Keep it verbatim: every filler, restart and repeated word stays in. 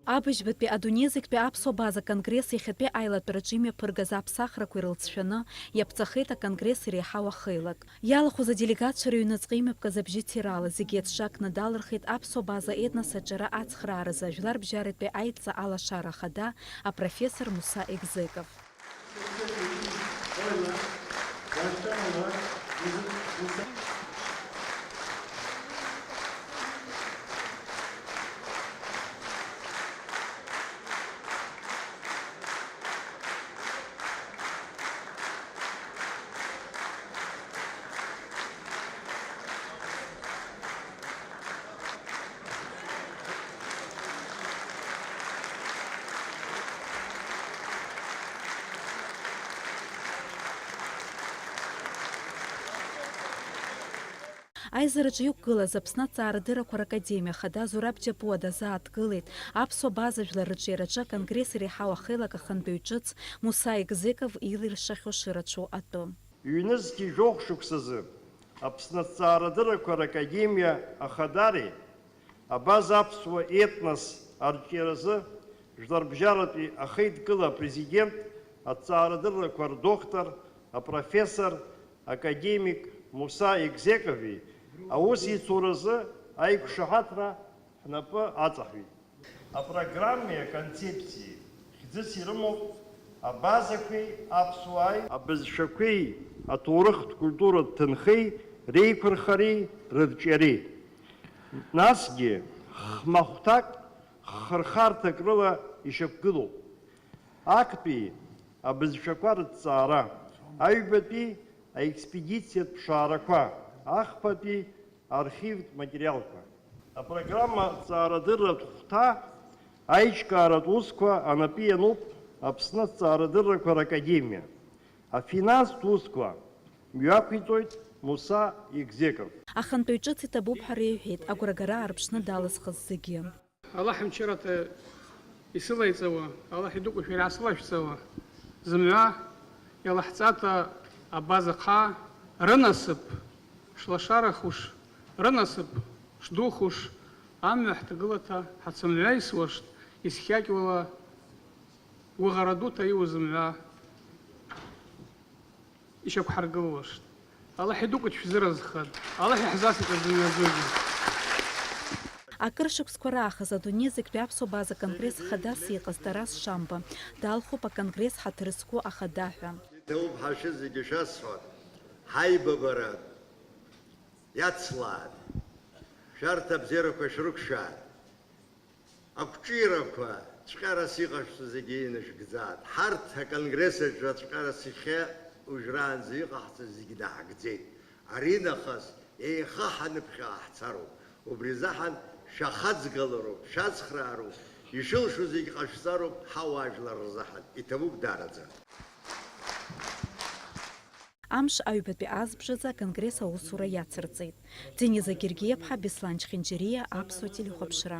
Абыжьбатәи адунеи зегьтәи аԥсуа база конгресс иахьатәи аилатәараҿы имҩаԥыргаз аԥсахрақәа ирылҵшәаны иаԥҵахеит аконгресс иреиҳау ахеилак. Иалахәыз аделегатцәа рыҩныҵҟа имҩаԥгаз абжьы ҭирала зегьы еицҿакны далырхит аԥсуа база етнос аҿиара ацхрааразы ажәларбжьаратәи аидҵа алашара ахада апрофессор Муса Егзеков. Аизараҿы иқәгылаз Аԥсны аҭҵаарадыррақәа ракадемиа ахада Зураб Џьапуа дазааҭгылеит аԥсуа база жәлар рыҿиараҿы аконгресс иреиҳау ахеилак ахантәаҩ ҿыц Муса Егзеков илиршахьоу шырацәоу атәы. Ҩнызқьи жәохә шықәсазы Аԥсны аҭҵаарадыррақәа ракадемиа ахадареи абаза аԥсуа етнос арҿиаразы жәларбжьаратәи ахеидкыла апрезидент аҭҵаарадыррақәа рдоктор, апрофессор, академик Муса Егзекови аусеицуразы аиқәшаҳаҭра ҳнапы аҵаҳәеит. Апрограммеи аконцепциеи хьӡыс ирымоуп абазақәеи аԥсуааи, абызшәақәеи аҭоурыхтә культуратә ҭынхеи реиқәырхареи рырҿиареи. Насгьы хмахәҭак, хырхарҭак рыла ишьақәгылоуп актәи абызшәақәа рыҭҵаара, аҩбатәи аекспедициатә ԥшаарақәа, ахԥатәи архивтә материалқәа. Апрограмма ҭҵаарадырратә хәҭа аиҿкааратә усқәа анапы иануп Аԥсны аҭҵаарадыррақәа ракадемиа. Афинанстә усқәа мҩақәиҵоит Муса Егзеков. Ахантәаҩ ҿыц иҭабуп ҳәа реиҳәеит агәрагара аарԥшны далызхыз зегьы. Аллаҳ мчыраҭа исылаиҵауа, Аллаҳ идукәашәа иаасылашәҵауа, зымҩа иалаҳҵата абаза хаа, рынасыԥ шлашарахуш, рынасыԥ шдухуш, амҩа ҳҭагылаҭа ҳацымҩаисуашт, исхьакьуала гәыӷара дуҭа иуа зымҩа ишьақәҳаргылуашт. Аллаҳ идукәа шәзыразхат. Аллаҳ иаҳзасит азымҩа зугьы. Акыр шықәсқәа раахыс адунеи зегьтәи аԥсуа база конгресс хадас иҟаз Тарас Шамба далхуп аконгресс ҳаҭыр зқәу ахада ҳәа. Иҭабуп ҳәа шәызегьы шәасҳәап, ҳаибабара иацлааит, шәарҭ абзиарақәа шәрықәшәааит. Ақәҿиарақәа цәҟьарас иҟашәҵо зегьы инашәгӡааит. Ҳарҭ аконгресс аҿы цәҟьарас иахьа уажәраанӡа иҟаҳҵаз зегьы даҳгӡеит. Аринахыс еиха ҳаныԥхьа ҳцароуп. Убри азыҳәан шәахаҵгылароуп, шәацхраароуп, ишылшо зегь ҟашәҵароуп ҳауаажәлар рзыҳәан. Иҭабуп даараӡа. Амш аҩбатәи азбжазы аконгресс аусура иацырҵеит. Дениза Гергиеԥҳа, Беслан Чхинџьириа, Аԥсуа телехәаԥшра.